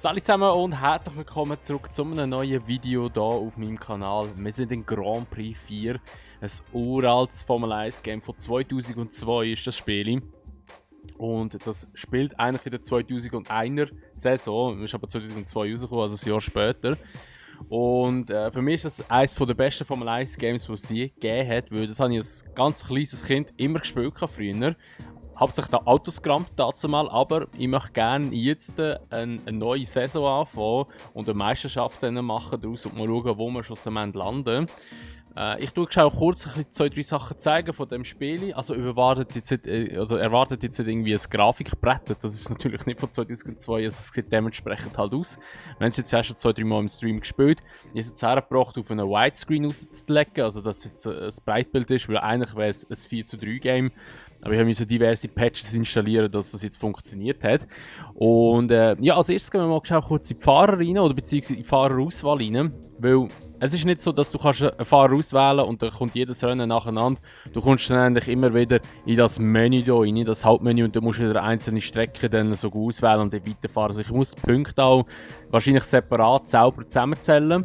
Salut zusammen und herzlich willkommen zurück zu einem neuen Video hier auf meinem Kanal. Wir sind in Grand Prix 4, ein uraltes Formel 1 Game von 2002 ist das Spiel. Und das spielt eigentlich in der 2001er Saison, ist aber 2002 rausgekommen, also ein Jahr später. Und für mich ist das eines der besten Formel 1 Games, die es je gegeben hat, weil das habe ich als ganz kleines Kind immer gespielt früher. Hauptsächlich der Autoscrum dazu mal, aber ich möchte gerne jetzt eine neue Saison anfangen und eine Meisterschaft machen daraus und mal schauen, wo wir schlussendlich landen. Ich tue auch kurz zwei, drei Sachen zeigen von dem Spiel. Also erwartet jetzt nicht irgendwie ein Grafikbrett. Das ist natürlich nicht von 2002, also es sieht dementsprechend halt aus. Wir haben es jetzt schon 2-3 Mal im Stream gespielt. Ich habe es jetzt hergebracht, auf einen Widescreen rauszulegen, also dass es jetzt ein Breitbild ist, weil eigentlich wäre es ein 4:3 Game. Aber ich musste diverse Patches installieren, dass das jetzt funktioniert hat. Und ja, als erstes gehen wir mal kurz in die Fahrer rein, oder beziehungsweise in die Fahrerauswahl rein. Weil es ist nicht so, dass du kannst einen Fahrer auswählen und dann kommt jedes Rennen nacheinander. Du kommst dann eigentlich immer wieder in das Menü hier rein, in das Hauptmenü, und dann musst du wieder einzelne Strecken dann so auswählen und dann weiterfahren. Also ich muss die Punkte auch wahrscheinlich separat selber zusammenzählen.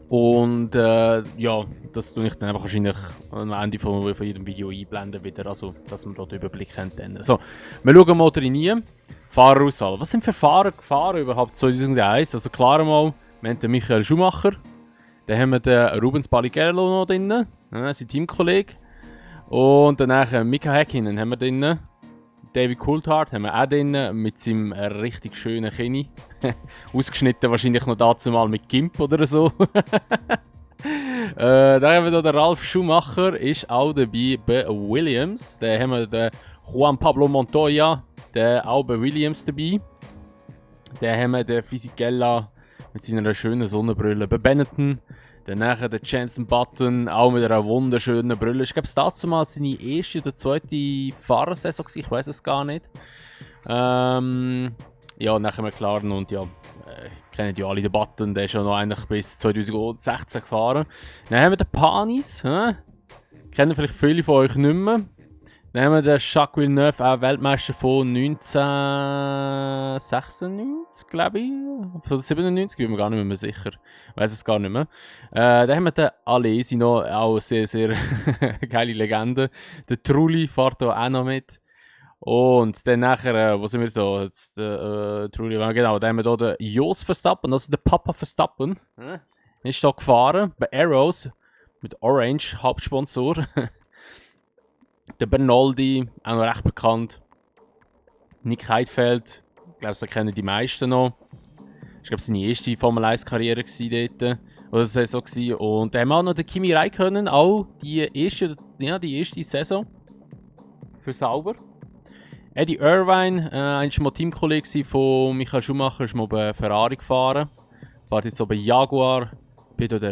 Und ja, das tue ich dann einfach wahrscheinlich am Ende von jedem Video einblenden wieder, also dass wir dort den Überblick haben. So, wir schauen mal rein. Fahrerauswahl. Was sind für Fahrer gefahren überhaupt 2001? Also klar mal, wir haben den Michael Schumacher, dann haben wir den Rubens Barrichello noch drin, sein Teamkollege. Und danach Mika Häkkinen haben wir drin. David Coulthard haben wir auch drin, mit seinem richtig schönen Kinn. Ausgeschnitten wahrscheinlich noch dazu mal mit Gimp oder so. Dann haben wir hier den Ralf Schumacher, ist auch dabei bei Williams. Dann haben wir den Juan Pablo Montoya, der auch bei Williams dabei. Dann haben wir den Fisichella mit seiner schönen Sonnenbrille bei Benetton. Danach der Jenson Button, auch mit einer wunderschönen Brille. Ich glaube, es dazu mal seine erste oder zweite Fahrersaison, ich weiß es gar nicht. Ja, nachher McLaren und ja, kennen ja alle den Button, der ist ja noch eigentlich bis 2016 gefahren. Dann haben wir den Panis, kennen vielleicht viele von euch nicht mehr. Dann haben wir den Jacques Villeneuve, auch Weltmeister von 1996, glaube ich. Von 97, bin mir gar nicht mehr sicher. Ich weiß es gar nicht mehr. Dann haben wir den Alesi noch, auch sehr, sehr geile Legende. Der Trulli fährt hier auch noch mit. Und dann nachher, wo sind wir so? Jetzt, Trulli, genau, dann haben wir hier den Jos Verstappen, also der Papa Verstappen. Ist hier gefahren, bei Arrows, mit Orange, Hauptsponsor. Der Bernoldi, auch noch recht bekannt. Nick Heidfeld, ich glaube, das kennen die meisten noch. Ich glaube, seine erste Formel 1-Karriere dort. Oder Saison gewesen. Und dann haben wir auch noch den Kimi Räikkönen, auch die erste Saison. Für Sauber. Eddie Irvine, war mal Teamkollege von Michael Schumacher, ist mal bei Ferrari gefahren. Fährt jetzt so bei Jaguar. Pedro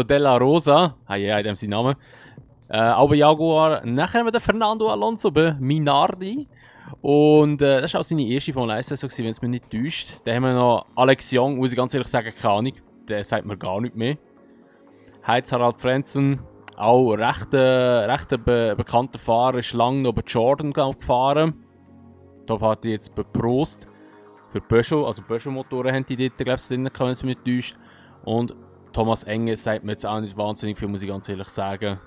Della Rosa, dem ist sein Name. Auch bei Jaguar. Nachher haben wir den Fernando Alonso bei Minardi. Und das war auch seine erste Formel 1-Saison, wenn es mich nicht täuscht. Dann haben wir noch Alex Young, muss ich ganz ehrlich sagen, keine Ahnung. Der sagt mir gar nicht mehr. Heinz-Harald Frentzen, auch recht bekannter Fahrer, ist lange noch bei Jordan gefahren. Da fährt er jetzt bei Prost. Für Peugeot, also Peugeot-Motoren haben die dort, glaube ich, drin, wenn es mich nicht täuscht. Und Thomas Enge sagt mir jetzt auch nicht wahnsinnig viel, muss ich ganz ehrlich sagen.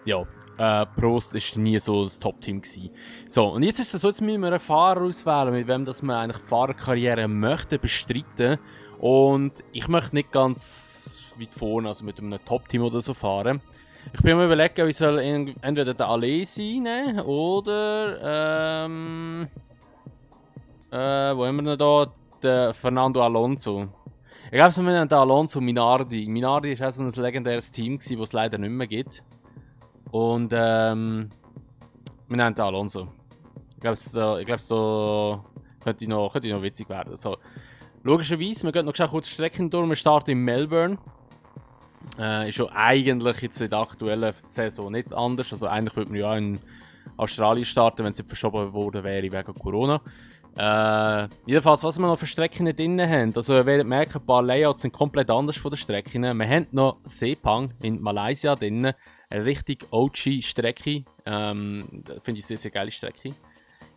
Ja, Prost war nie so das Top-Team gewesen. So, und jetzt ist es so, jetzt müssen wir einen Fahrer auswählen, mit wem dass wir eigentlich die Fahrerkarriere möchten bestreiten. Und ich möchte nicht ganz weit vorne, also mit einem Top-Team oder so fahren. Ich bin mir überlegen, ich soll entweder den Alesi nehmen oder wo haben wir denn da? Den Fernando Alonso. Ich glaube, wir nennen den Alonso Minardi. Minardi war auch so ein legendäres Team, das es leider nicht mehr gibt. Und wir nennen den Alonso. Ich glaube, so könnte noch witzig werden. So. Logischerweise, wir gehen noch kurz Strecken durch. Wir starten in Melbourne. Ist schon eigentlich jetzt in der aktuellen Saison nicht anders. Also eigentlich würde man ja in Australien starten, wenn es nicht verschoben worden wäre wegen Corona. Jedenfalls, was wir noch für Strecken drin haben. Also ihr werdet merken, ein paar Layouts sind komplett anders von den Strecken. Wir haben noch Sepang in Malaysia drin. Eine richtig OG-Strecke. Finde ich sehr, sehr geile Strecke.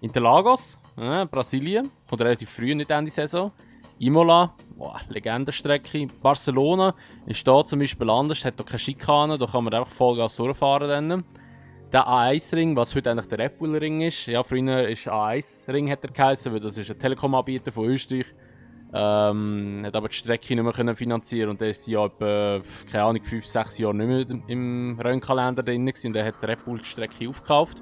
Interlagos, Brasilien, kommt relativ früh, nicht Ende Saison. Imola, Legendenstrecke. Barcelona ist da zum Beispiel anders, hat hier keine Schikanen, da kann man einfach Vollgas durchfahren. Dann. Der A1-Ring, was heute eigentlich der Red Bull-Ring ist. Ja, früher ist A1-Ring hat er geheißen, weil das ist ein Telekom-Anbieter von Österreich. Hat aber die Strecke nicht mehr können finanzieren und der ist ja etwa, keine Ahnung, 5-6 Jahre nicht mehr im Rennkalender drin gewesen, und er hat Red Bull die Strecke aufgekauft.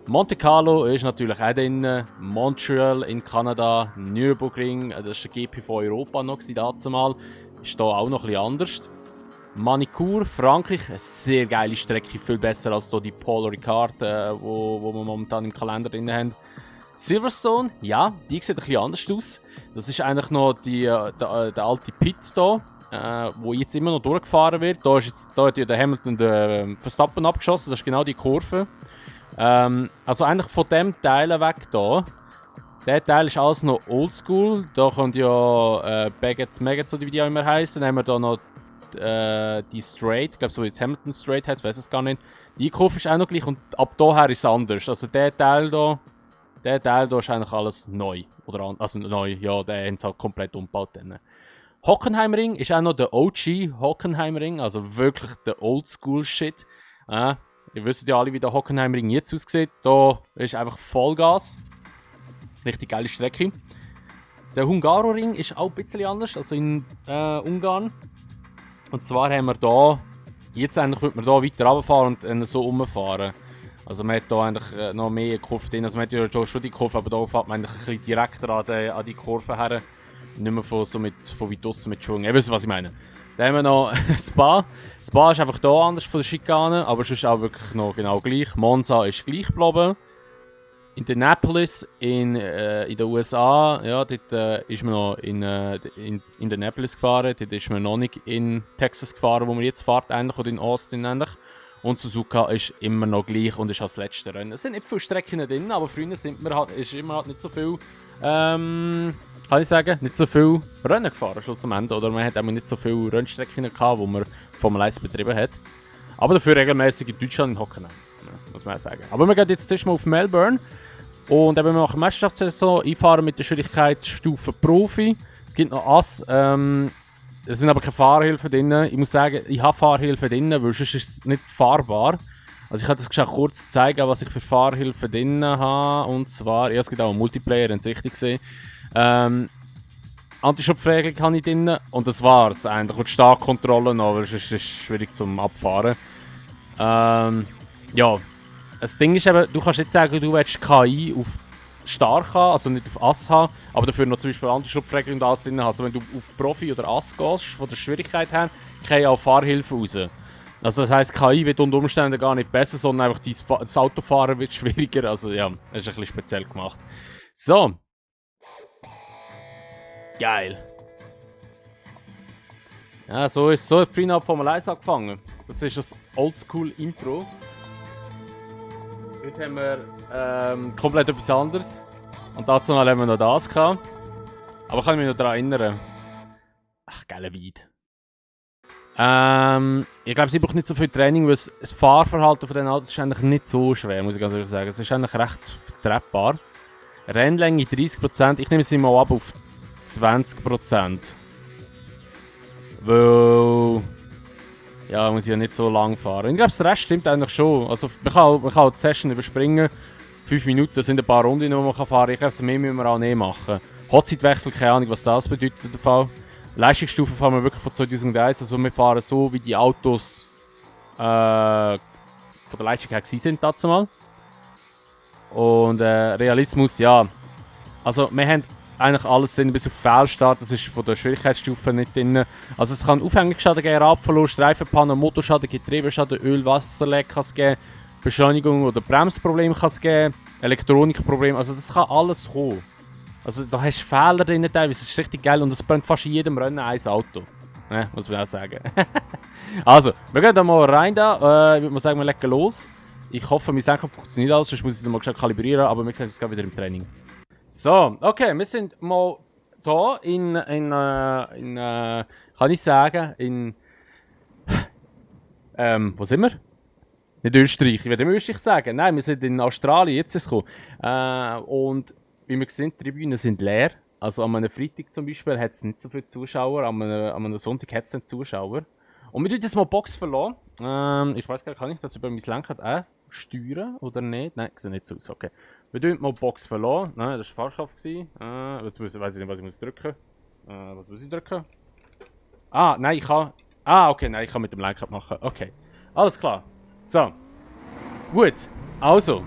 Monte Carlo ist natürlich auch drin, Montreal in Kanada, Nürburgring, das war der GP von Europa noch dazumal, ist hier auch noch etwas anders. Manicourt, Frankreich, eine sehr geile Strecke, viel besser als hier die Paul Ricard, wo wir momentan im Kalender drin haben. Silverstone, ja, die sieht ein bisschen anders aus. Das ist eigentlich noch der alte Pit hier, wo jetzt immer noch durchgefahren wird. Da hat ja der Hamilton den Verstappen abgeschossen, das ist genau die Kurve. Also eigentlich von dem Teil weg hier. Der Teil ist alles noch oldschool. Da kommt ja Baggets, Maggots oder wie die auch immer heißen. Dann haben wir da noch die Straight, ich glaube so jetzt Hamilton Straight heißt, weiß es gar nicht. Die Kurve ist auch noch gleich und ab daher ist es anders. Also der Teil hier ist eigentlich alles neu. Also neu, ja, der haben sie halt komplett umgebaut. Hockenheimring ist auch noch der OG Hockenheimring, also wirklich der Oldschool-Shit. Ihr wisst ja alle, wie der Hockenheimring jetzt aussieht. Da ist einfach Vollgas. Richtig geile Strecke. Der Hungaroring ist auch ein bisschen anders, also in Ungarn. Und zwar haben wir da, jetzt eigentlich könnte man da weiter runterfahren und so rumfahren. Also man hat da eigentlich noch mehr Kurve drin. Also man hat ja da schon die Kurve, aber da fährt man eigentlich ein bisschen direkter an die Kurve her. Nicht mehr von weit draussen mit Schwung. Ihr wisst, was ich meine. Dann haben wir noch Spa. Spa ist einfach hier anders von der Schikane, aber sonst auch wirklich noch genau gleich. Monza ist gleich geblieben. Indianapolis in den USA, ja, dort ist man noch in Indianapolis gefahren. Dort ist man noch nicht in Texas gefahren, wo man jetzt fährt, eigentlich, oder in Austin ähnlich. Und Suzuka ist immer noch gleich und ist als letzter Rennen. Es sind nicht viele Strecken drin, aber früher ist immer halt nicht so viel, kann ich sagen, nicht so viel Rennen gefahren schlussendlich. Oder man hat auch nicht so viele Rennstrecken gehabt, die man Formel 1 betrieben hat. Aber dafür regelmäßig in Deutschland in Hockenheim, muss man auch sagen. Aber wir gehen jetzt zuerst mal auf Melbourne. Und eben nach der Meisterschaftssaison einfahren mit der Schwierigkeitsstufe Profi. Es gibt noch Ass. Es sind aber keine Fahrhilfen drin. Ich muss sagen, ich habe Fahrhilfen drin, weil sonst ist es nicht fahrbar. Also ich kann das kurz zeigen, was ich für Fahrhilfen drin habe. Und zwar, ja, es gibt auch einen Multiplayer, wenn es richtig gesehen. Anti-Schubfregelung habe ich drin. Und das war's eigentlich. Und Startkontrolle noch, weil sonst ist es schwierig zum Abfahren. Ja. Das Ding ist eben, du kannst nicht sagen, du willst KI auf stark haben, also nicht auf Ass haben, aber dafür noch zum Beispiel Anti-Schubfregelung und alles drin haben. Also wenn du auf Profi oder Ass gehst, von der Schwierigkeit her, kriegst du auch Fahrhilfe raus. Also das heisst, KI wird unter Umständen gar nicht besser, sondern einfach das Autofahren wird schwieriger. Also ja, das ist ein bisschen speziell gemacht. So. Geil. Ja, so hat Free Formel 1 angefangen. Das ist das Oldschool-Intro. Heute haben wir komplett etwas anderes. Und dazu haben wir noch das gehabt. Aber ich kann mich noch daran erinnern. Ach, geiler Weed. Ich glaube, sie braucht nicht so viel Training, weil das Fahrverhalten von den Autos ist eigentlich nicht so schwer, muss ich ganz ehrlich sagen. Es ist eigentlich recht vertretbar. Rennlänge 30%. Ich nehme sie mal ab auf 20%. Weil... Ja, muss ich ja nicht so lang fahren. Ich glaube, das Rest stimmt eigentlich schon. Also, man kann die Session überspringen. 5 Minuten sind ein paar Runden, die man fahren kann. Ich glaube, mehr müssen wir auch nicht machen. Hotzeitwechsel, keine Ahnung, was das bedeutet. Der Fall. Leistungsstufe fahren wir wirklich von 2001. Also, wir fahren so, wie die Autos von der Leistung her sind, dazu mal. Und Realismus, ja. Also, wir haben eigentlich alles drin, bis auf Fehlstart, das ist von der Schwierigkeitsstufe nicht drin. Also es kann Aufhängungsschaden geben, Radverlust, Reifenpanne, Motorschaden, Getriebeschaden, Öl, Wasserleck kann es geben, Beschleunigung oder Bremsprobleme kann es geben, Elektronikprobleme, also das kann alles kommen. Also da hast du Fehler drin teilweise, das ist richtig geil und es brennt fast in jedem Rennen ein Auto. Ne, muss man auch sagen. Also, wir gehen da mal rein da, ich würde mal sagen, wir legen los. Ich hoffe, mein Senken funktioniert alles, sonst muss ich es mal schnell kalibrieren, aber wir sehen uns gerade wieder im Training. So, okay, wir sind mal hier kann ich sagen, wo sind wir? Nicht Österreich, ich werde immer Österreich sagen. Nein, wir sind in Australien, jetzt ist es gekommen. Und wie wir sehen, die Tribünen sind leer. Also an einem Freitag zum Beispiel hat es nicht so viele Zuschauer, an einem Sonntag hat es nicht Zuschauer. Und wir tun jetzt mal Box verloren. Ich weiß gar nicht, kann ich das über mein Lenkrad auch steuern oder nicht? Nein, sieht nicht so aus, okay. Wir tun mal Box verloren. Nein, das war Fahrkraft. Jetzt weiß ich nicht, was ich muss drücken. Was muss ich drücken? Ah, nein, ich kann... Ah, okay, nein, ich kann mit dem Lenkrad machen. Okay, alles klar. So, gut. Also,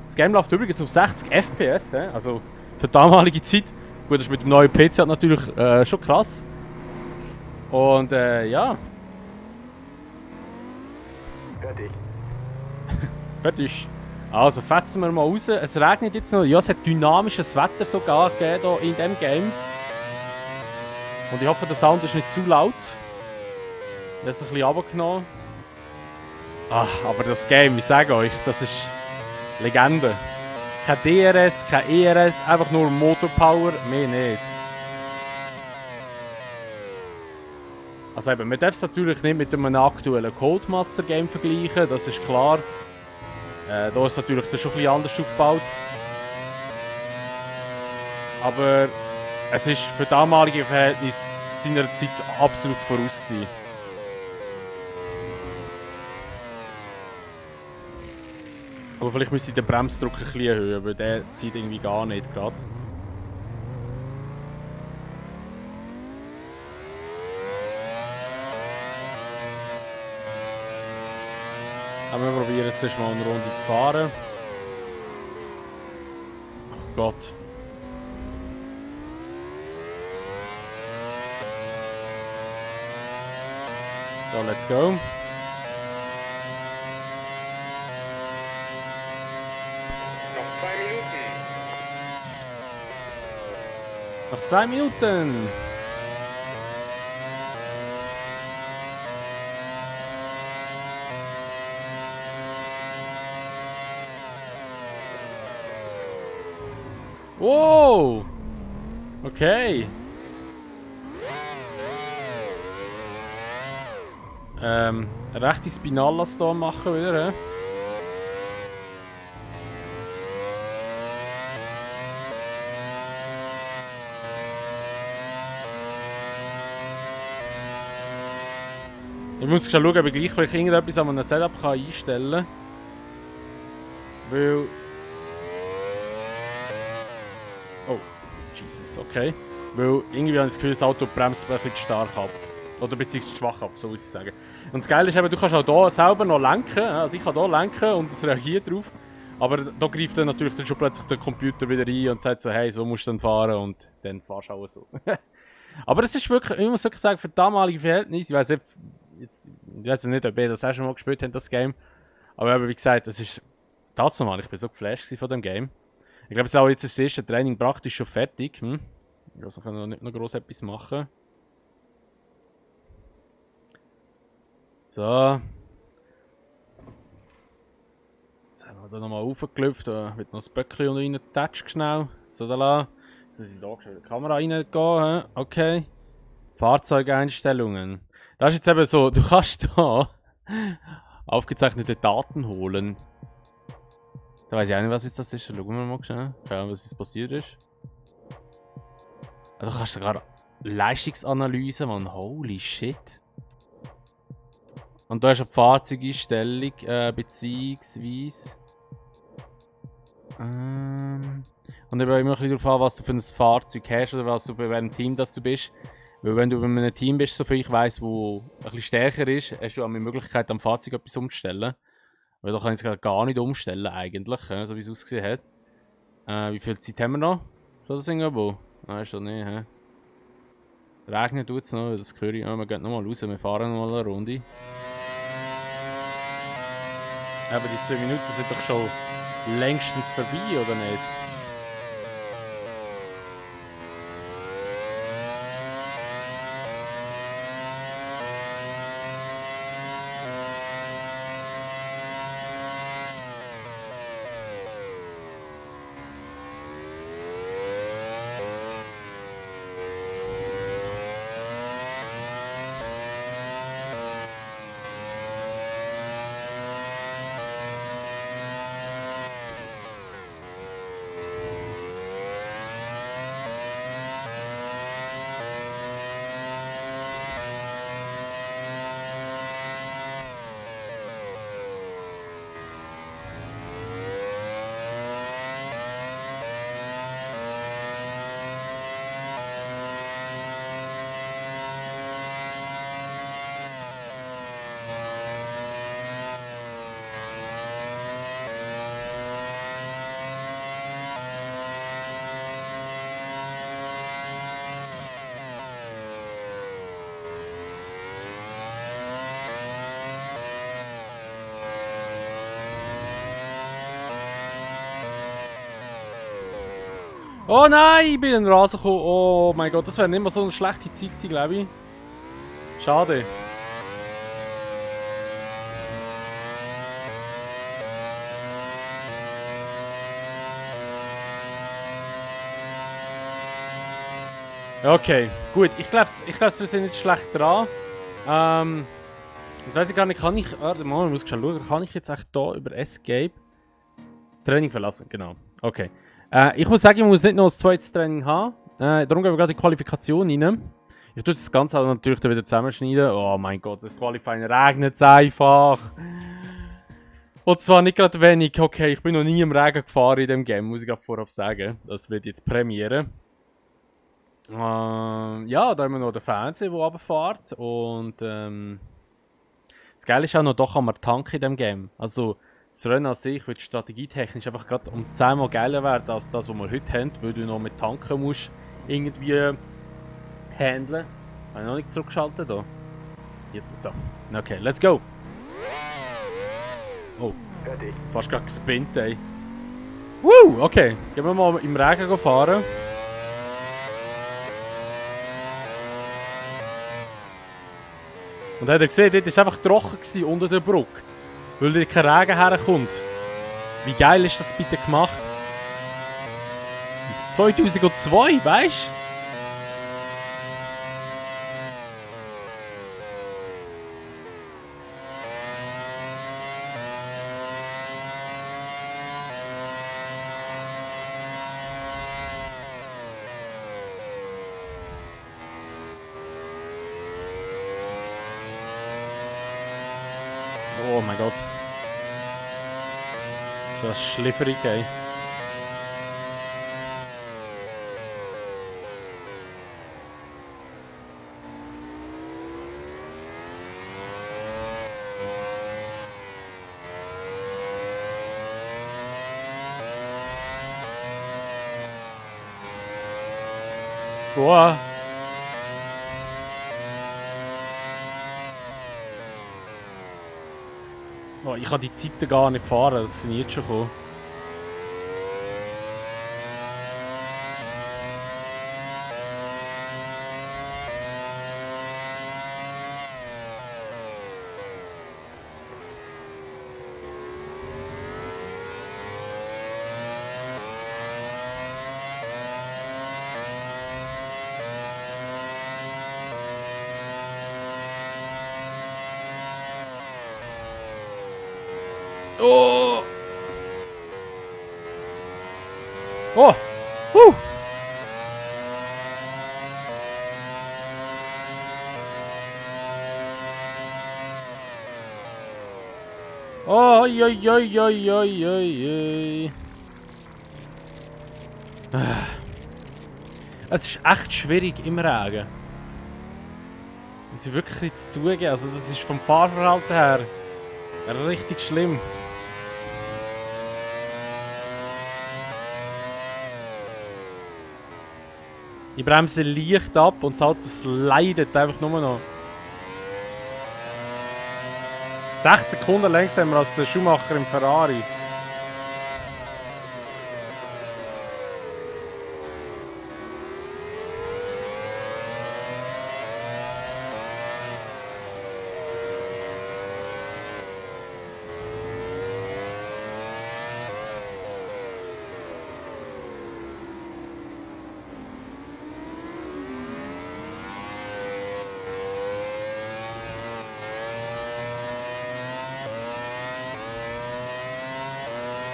das Game läuft übrigens auf 60 FPS, also für die damalige Zeit. Gut, das ist mit dem neuen PC halt natürlich schon krass. Und ja. Fertig. Fertig. Also, fetzen wir mal raus. Es regnet jetzt noch. Ja, es hat dynamisches Wetter sogar gegeben hier in diesem Game. Und ich hoffe, der Sound ist nicht zu laut. Ich habe es ein bisschen runtergenommen. Ach, aber das Game, ich sage euch, das ist Legende. Kein DRS, kein ERS, einfach nur Motorpower, mehr nicht. Also eben, man darf es natürlich nicht mit einem aktuellen Codemaster Game vergleichen, das ist klar. Da ist natürlich das schon ein bisschen anders aufgebaut. Aber es ist für damalige Verhältnisse seiner Zeit absolut voraus gewesen. Aber vielleicht müsste ich den Bremsdruck ein bisschen erhöhen, weil der zieht irgendwie gar nicht gerade. Aber wir probieren es erst mal eine Runde zu fahren. Ach Gott. So, let's go. Noch 2 Minuten. Wow. Okay. Rechte Spinalas hier machen wieder, hä? Ich muss schon schauen, ob ich gleich vielleicht irgendetwas an einem Setup einstellen kann. Weil... Oh, Jesus, okay. Weil irgendwie habe ich das Gefühl, das Auto bremst ein bisschen stark ab. Oder beziehungsweise schwach ab, so muss ich sagen. Und das Geile ist eben, du kannst auch hier selber noch lenken. Also ich kann hier lenken und es reagiert drauf. Aber da greift dann natürlich dann schon plötzlich der Computer wieder rein und sagt so, hey, so musst du dann fahren und dann fahrst du auch so. Aber es ist wirklich, ich muss wirklich sagen, für damalige Verhältnisse, ich weiß nicht, ob ihr das auch schon mal gespielt habt, das Game. Aber eben, wie gesagt, das ist tatsächlich, ich bin so geflasht von dem Game. Ich glaube, es ist auch jetzt das erste Training praktisch schon fertig. Also kann noch nicht noch groß etwas machen. So. Jetzt haben wir hier nochmal raufgelüpft. Da wird noch das Böckchen reingetatscht schnell. So, da la. So sind hier schon in die Kamera reingehen. Okay. Fahrzeugeinstellungen. Das ist jetzt eben so, du kannst hier aufgezeichnete Daten holen. Da weiß ich auch nicht, was jetzt das ist. Schauen wir mal schnell. Keine Ahnung, was jetzt passiert ist. Also, du kannst sogar Leistungsanalyse machen. Holy shit. Und da hast du die Fahrzeugeinstellung, beziehungsweise. Und eben immer ein bisschen darauf an, was du für ein Fahrzeug hast oder was du bei welchem Team das du bist. Weil wenn du bei einem Team bist, soviel ich weiss, wo ein bisschen stärker ist, hast du auch die Möglichkeit, am Fahrzeug etwas umzustellen. Weil da kann ich es gar nicht umstellen eigentlich, so wie es ausgesehen hat. Wie viel Zeit haben wir noch? Schon das irgendwo? Nein, schon nicht, hä? Regnen tut es noch, das höre ich. Wir gehen nochmal raus, wir fahren nochmal eine Runde. Aber die 2 Minuten sind doch schon längstens vorbei, oder nicht? Oh nein, ich bin in den Rasen gekommen. Oh mein Gott, das wäre nicht mal so eine schlechte Zeit gewesen, glaube ich. Schade. Okay, gut. Ich glaube, wir sind nicht schlecht dran. Jetzt weiß ich gar nicht, kann ich... Warte mal, ich muss schon schauen. Kann ich jetzt echt hier über Escape Training verlassen? Genau. Okay. Ich muss sagen, ich muss nicht noch ein zweites Training haben. Darum gehen wir gerade in die Qualifikation rein. Ich tue das Ganze natürlich dann wieder zusammenschneiden. Oh mein Gott, das Qualifying regnet es einfach. Und zwar nicht gerade wenig. Okay, ich bin noch nie im Regen gefahren in dem Game, muss ich gerade vorab sagen. Das wird jetzt Premiere. Ja, da haben wir noch den Fernseher, der runterfährt. Und das Geile ist auch noch, doch kann man tanken in dem Game. Also das Rennen an sich wird strategietechnisch einfach gerade um 10 Mal geiler werden als das, was wir heute haben, weil du noch mit tanken musst irgendwie handeln. Habe ich noch nicht zurückgeschaltet da? Jetzt so. Okay, let's go! Oh, fast gerade gespinnt, ey. Woo! Okay, gehen wir mal im Regen fahren. Und habt ihr gesehen, dort war einfach trocken unter der Brücke. Weil dort kein Regen herkommt. Wie geil ist das bitte gemacht? 2002, weißt du? Oh mein Gott. Ist das schlifferig, ey. Boah. Oh, ich kann die Zeiten gar nicht fahren, das sind jetzt schon gekommen. Oh! Oh! Oi, oi, oi, oi, oi, oi. Es ist echt schwierig im Regen. Das ist wirklich jetzt zugeben. Also das ist vom Fahrverhalten her richtig schlimm. Die Bremse leicht ab und das Auto leidet einfach nur noch. 6 Sekunden langsamer als der Schumacher im Ferrari.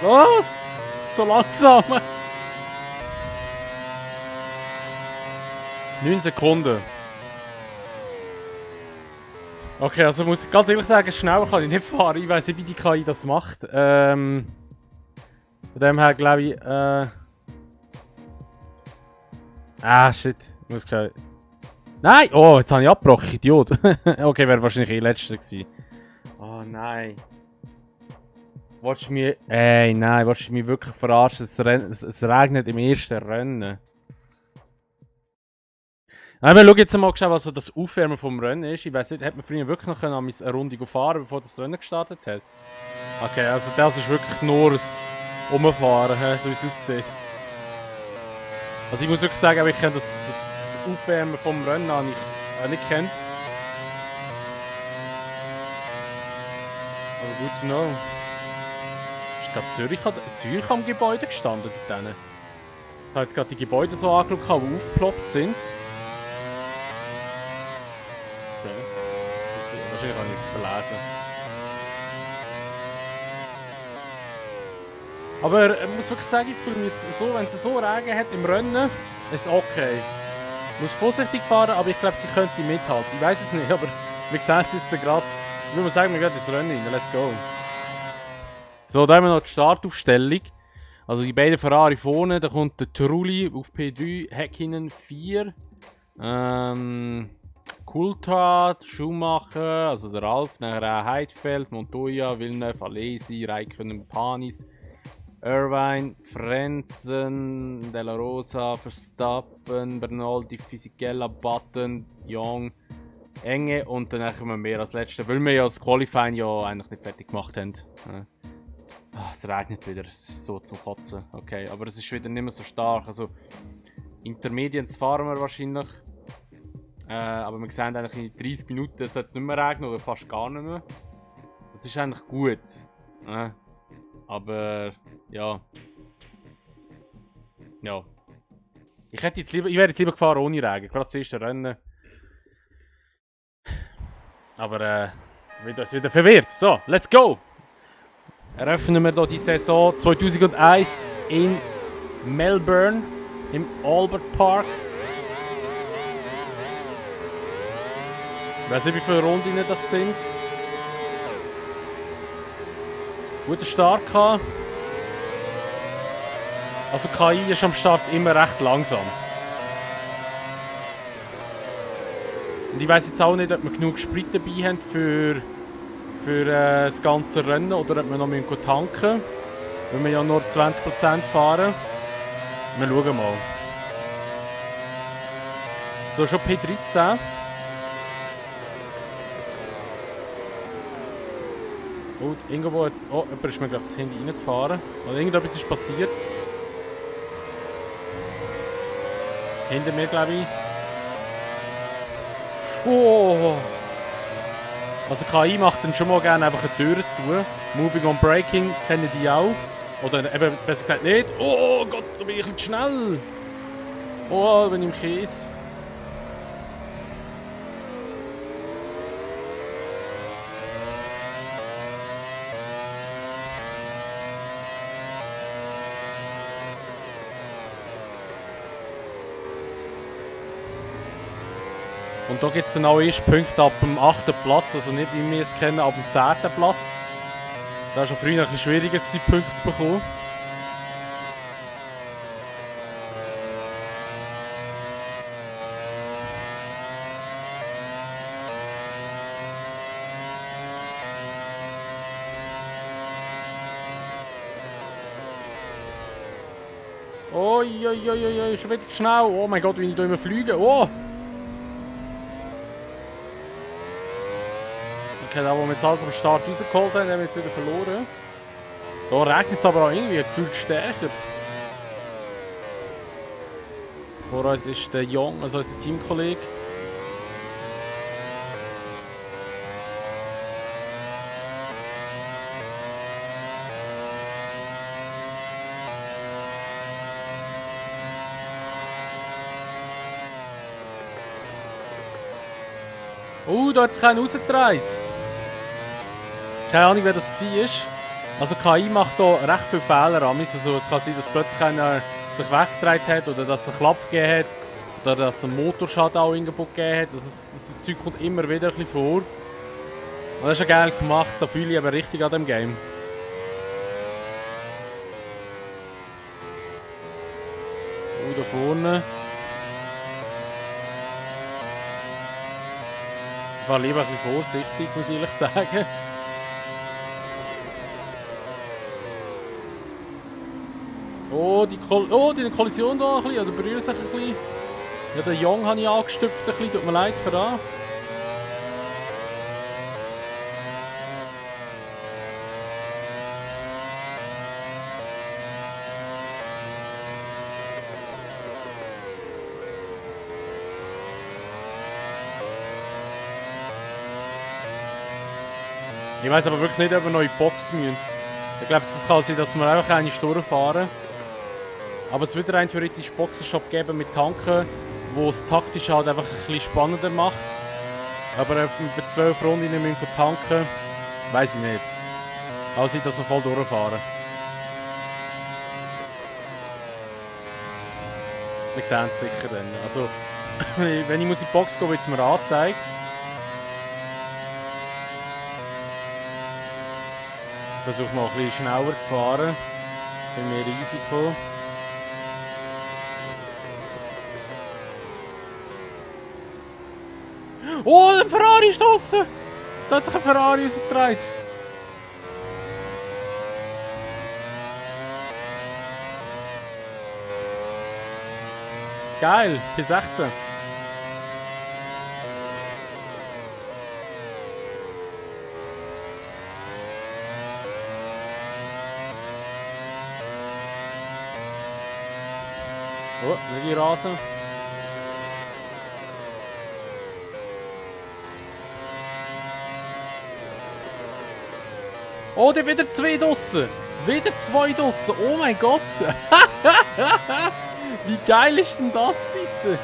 Was? So langsam? 9 Sekunden. Okay, also muss ich ganz ehrlich sagen, schneller kann ich nicht fahren. Ich weiß nicht, wie die KI das macht. Von dem her glaube ich. Shit. Ich muss schauen. Nein! Oh, jetzt habe ich abgebrochen, Idiot. Okay, wäre wahrscheinlich letzter gewesen. Oh nein. Willst du mich... Ey, nein, willst du mich wirklich verarschen? Es regnet im ersten Rennen. Nein, wir schauen jetzt mal, was so das Aufwärmen vom Rennen ist. Ich weiß nicht, hätte man früher wirklich noch eine Runde fahren, bevor das Rennen gestartet hat? Okay, also das ist wirklich nur das Umfahren, so wie es aussieht. Also ich muss wirklich sagen, ich kenne das Aufwärmen vom Rennen habe ich auch nicht kennt. Aber gut to know. Ist gerade Zürich am Gebäude gestanden dort hinten? Ich habe jetzt gerade die Gebäude so angeschaut, die aufgeploppt sind. Okay. Wahrscheinlich habe ich verlesen. Aber ich muss wirklich sagen, ich fühle mich jetzt so, wenn es so Regen hat im Rennen, ist es okay. Ich muss vorsichtig fahren, aber ich glaube, sie könnte mithalten. Ich weiß es nicht, aber wir sehen es jetzt gerade. Ich würde mal sagen, wir gehen ins Rennen rein. Let's go. So, da haben wir noch die Startaufstellung. Also die beiden Ferrari vorne, da kommt der Trulli auf P3, Häkkinen 4. Coulthard, Schumacher, also der Ralf, nachher Heidfeld, Montoya, Villeneuve, Alesi, Räikkönen, Panis, Irvine, Frenzen, Della Rosa, Verstappen, Bernoldi, Fisichella, Button, Young, Enge und dann kommen wir mehr als Letzte, weil wir ja das Qualifying ja eigentlich nicht fertig gemacht haben. Es regnet wieder, es ist so zum Kotzen. Okay, aber es ist wieder nicht mehr so stark. Also Intermediates fahren wir wahrscheinlich. Aber wir sehen eigentlich in 30 Minuten sollte es nicht mehr regnen oder fast gar nicht mehr. Das ist eigentlich gut. Aber ja. Ja. Ich wäre jetzt lieber gefahren ohne Regen. Gerade das erste Rennen. Aber das wieder verwirrt. So, let's go! Eröffnen wir hier die Saison 2001 in Melbourne im Albert Park. Ich weiß nicht, wie viele Runden das sind. Guter Start gehabt. Also KI ist am Start immer recht langsam. Und ich weiß jetzt auch nicht, ob wir genug Sprit dabei haben für das ganze Rennen oder ob wir noch tanken müssen. Wenn wir ja nur 20% fahren. Wir schauen mal. So, schon P13. Oh, irgendwo jetzt. Oh, jemand ist mir, glaube ich, das Handy reingefahren. Oder irgendetwas ist passiert. Hinter mir, glaube ich. Oh! Also KI macht dann schon mal gerne einfach eine Tür zu. Moving on Braking kennen die auch. Oder eben besser gesagt nicht. Oh Gott, da bin ich ein bisschen schnell. Oh, da bin ich im Käse. Und da gibt es dann auch erst Punkte ab dem 8. Platz, also nicht wie wir es kennen, ab dem 10. Platz. Da war schon früher ein bisschen schwieriger, Punkte zu bekommen. Oi, schon wieder schnell. Oh mein Gott, wie ich hier immer fliege. Oh! Okay, da wo wir jetzt alles am Start rausgeholt haben, haben wir jetzt wieder verloren. Da regnet es aber auch irgendwie gefühlt stärker. Vor uns ist der Young, also unser Teamkollege. Oh, da hat sich keiner rausgetragen. Keine Ahnung, wer das war. Also KI macht hier recht viele Fehler. Also es kann sein, dass plötzlich einer sich weggetragen hat oder dass es einen Klapp gegeben hat. Oder dass es einen Motorschaden auch irgendwo gegeben hat. Das Zeug kommt immer wieder ein bisschen vor. Und das ist ja geil gemacht. Da fühle ich aber richtig an dem Game. Oh, da vorne. Ich war lieber ein bisschen vorsichtig, muss ich ehrlich sagen. Oh, die Kollision da ein bisschen, oder berühren sich ein bisschen. Ja, den Young habe ich angestüpft ein bisschen, tut mir leid für das. Ich weiss aber wirklich nicht, ob wir neue Box müssen. Ich glaube, es kann sein, dass wir einfach eine Stunde fahren. Aber es wird rein theoretisch Boxenshop geben mit Tanken, wo es taktisch halt einfach ein bisschen spannender macht. Aber ob wir bei 12 Runden müssen tanken, weiss ich nicht. Kann sein, dass wir voll durchfahren. Wir sehen es sicher dann. Also, wenn ich in die Box gehe, wird es mir angezeigt. Ich versuche mal ein bisschen schneller zu fahren. Bei mehr Risiko. Oh, ein Ferrari ist draussen! Da hat sich ein Ferrari rausgetragen. Geil, P16. Oh, nicht in Rasen. Oh, da wieder zwei draussen. Wieder zwei draussen. Oh mein Gott. Wie geil ist denn das bitte?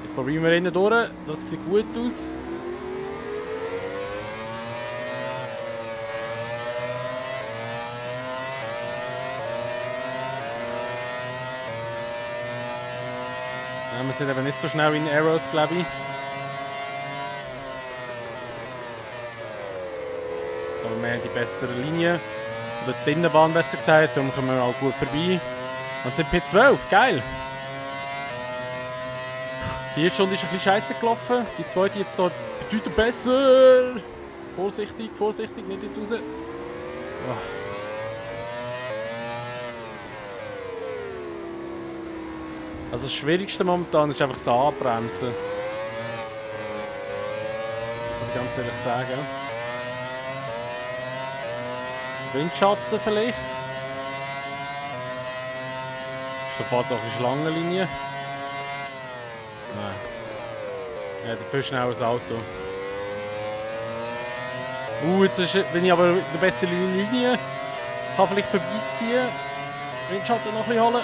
Jetzt probieren wir innen durch. Das sieht gut aus. Ja, wir sind aber nicht so schnell in Arrows, glaube ich. Aber wir haben die bessere Linie. Oder die Innenbahn besser gesagt, darum kommen wir auch gut vorbei. Und sind P12, geil! Die erste Stunde ist ein bisschen scheiße gelaufen, die zweite jetzt hier bedeutend besser! Vorsichtig, vorsichtig, nicht dort raus. Oh. Also das Schwierigste momentan ist einfach das Anbremsen. Muss ich ganz ehrlich sagen. Windschatten vielleicht. Ist da fährt doch eine Schlangenlinie. Nein. Ja, dafür schnell das Auto. Jetzt bin ich aber in der besseren Linie. Kann vielleicht vorbeiziehen. Windschatten noch ein bisschen holen.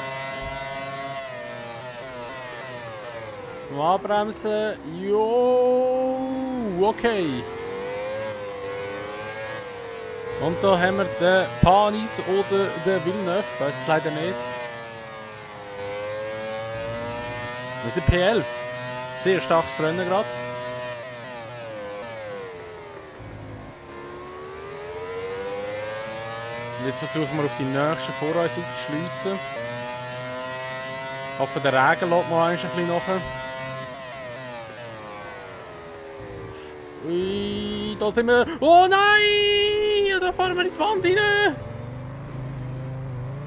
Noch anbremsen. Jo, okay. Und da haben wir den Panis oder den Villeneuve, weiß es leider nicht. Wir sind P11. Sehr starkes Rennen gerade. Und jetzt versuchen wir auf die nächsten Voreis aufzuschliessen. Ich hoffe, der Regen lässt noch ein bisschen nach. Ui, da sind wir. Oh nein! Da fahren wir in die Wand rein!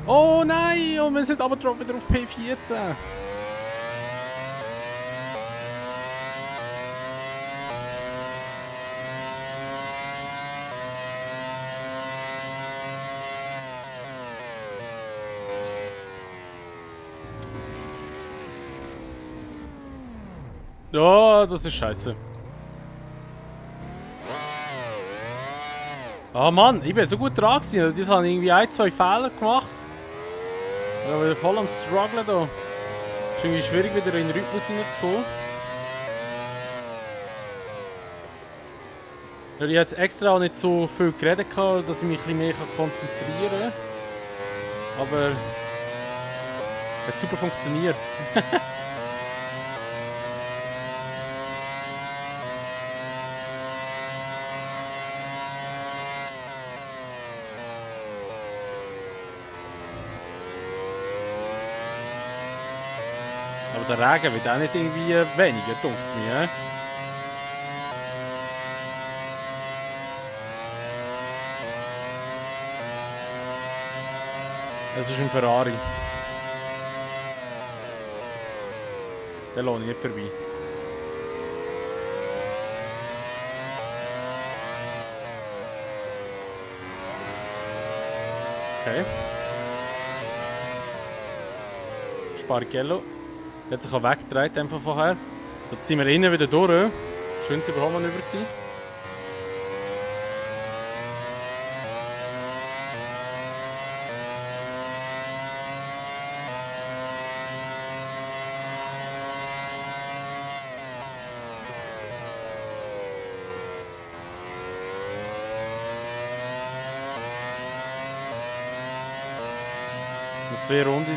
Oh nein! Und wir sind aber wieder auf P14. Ja, das ist scheiße. Ah Mann, ich bin so gut dran gewesen. Das haben irgendwie ein, zwei Fehler gemacht. Ich bin voll am Strugglen da. Es ist irgendwie schwierig, wieder in den Rhythmus hineinzukommen. Ich habe jetzt extra auch nicht so viel geredet, dass ich mich ein bisschen mehr konzentrieren kann. Aber hat super funktioniert. Aber der Regen wird auch nicht irgendwie weniger, denkt es mir. Es ist ein Ferrari. Den lohne ich nicht vorbei. Okay. Spargello. Der hat sich auch weggedreht einfach vorher. Jetzt sind wir innen wieder durch. Schönes Überholmanöver gewesen. Noch 2 Runden.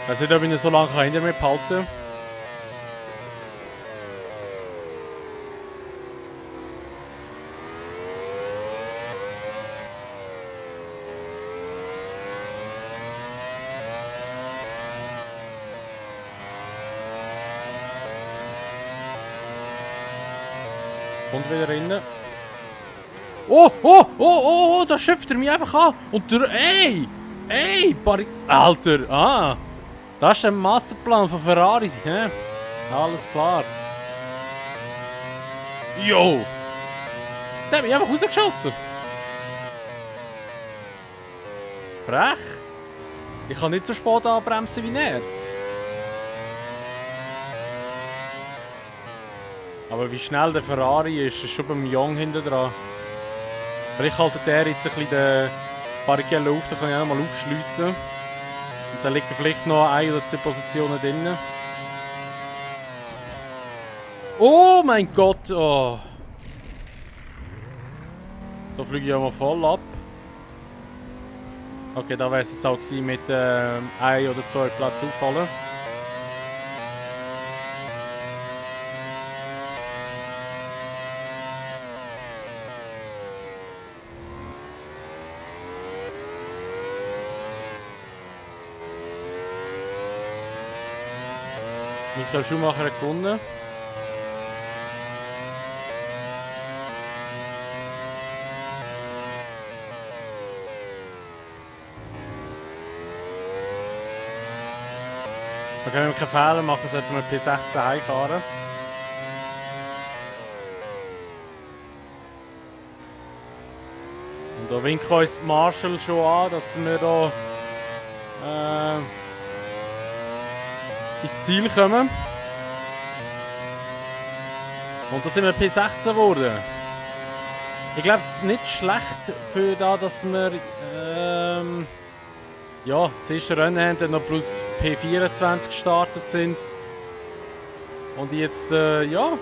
Ich weiß nicht, ob ich ihn so lange hinter mir behalten kann. Kommt wieder rein. Oh, oh, oh, oh, oh, da schöpft er mich einfach an. Und der, ey, Alter, das ist der Masterplan von Ferrari, hä? Alles klar. Jo! Der hat mich einfach rausgeschossen. Frech. Ich kann nicht so spät anbremsen wie er. Aber wie schnell der Ferrari ist schon beim Young hinten dran. Vielleicht haltet der jetzt ein bisschen den Barrichello auf, dann kann ich auch noch mal aufschliessen. Und dann liegt er vielleicht noch 1 oder 2 Positionen drin. Oh mein Gott! Oh. Da fliege ich ja mal voll ab. Okay, da wäre es jetzt auch gewesen mit 1 oder 2 Plätzen auffallen. Michael Schumacher hat gewonnen. Da können wir keinen Fehler machen, sollten wir P16 heimfahren. Und da winkt uns Marshall schon an, dass wir da ins Ziel kommen. Und da sind wir P16 geworden. Ich glaube, es ist nicht schlecht für da, dass wir ja, das erste Rennen haben, dann noch plus P24 gestartet sind. Und jetzt, ja,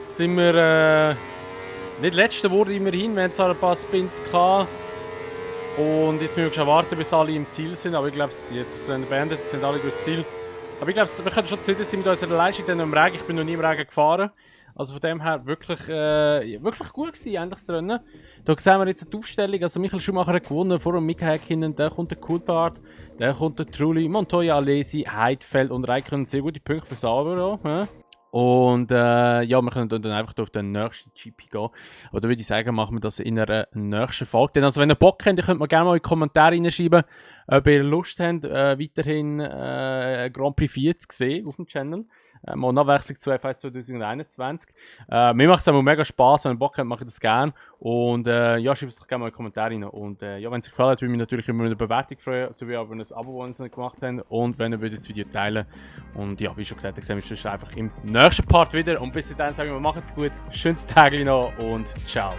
sind wir nicht letzte wurde immerhin. Wir hatten zwar ein paar Spins gehabt. Und jetzt müssen wir schon warten, bis alle im Ziel sind. Aber ich glaube, jetzt ist das Rennen beendet, sind alle durchs Ziel. Aber ich glaube, wir können schon zufrieden sein mit unserer Leistung dann im Regen. Ich bin noch nie im Regen gefahren. Also von dem her wirklich, wirklich gut gewesen, eigentlich das Rennen. Da sehen wir jetzt die Aufstellung. Also Michael Schumacher hat gewonnen, vor dem Mika Häkkinen. Dann kommt der Coulthard, dann kommt der Trulli, Montoya, Alesi, Heidfeld und Räikkönen. Sehr gute Punkte für Sauber. Ja. Und ja, wir können dann einfach auf den nächsten GP gehen. Aber da würde ich sagen, machen wir das in einer nächsten Folge. Denn also wenn ihr Bock habt, könnt ihr gerne mal in die Kommentare reinschreiben, ob ihr Lust habt, weiterhin Grand Prix 4 zu sehen auf dem Channel. Mal Nachwechslung zu F1 2021. Mir macht es auch mega Spass. Wenn ihr Bock habt, mache ich das gerne. Und ja, schreibt es doch gerne mal in die Kommentare rein. Und ja, wenn es euch gefallen hat, würde ich mich natürlich immer über eine Bewertung freuen, sowie auch über ein Abo, das ihr nicht gemacht habt. Und wenn ihr das Video teilen. Und ja, wie schon gesagt, dann sehen wir uns einfach im nächsten Part wieder. Und bis dahin sagen wir, macht's gut, schönes Tag noch und ciao.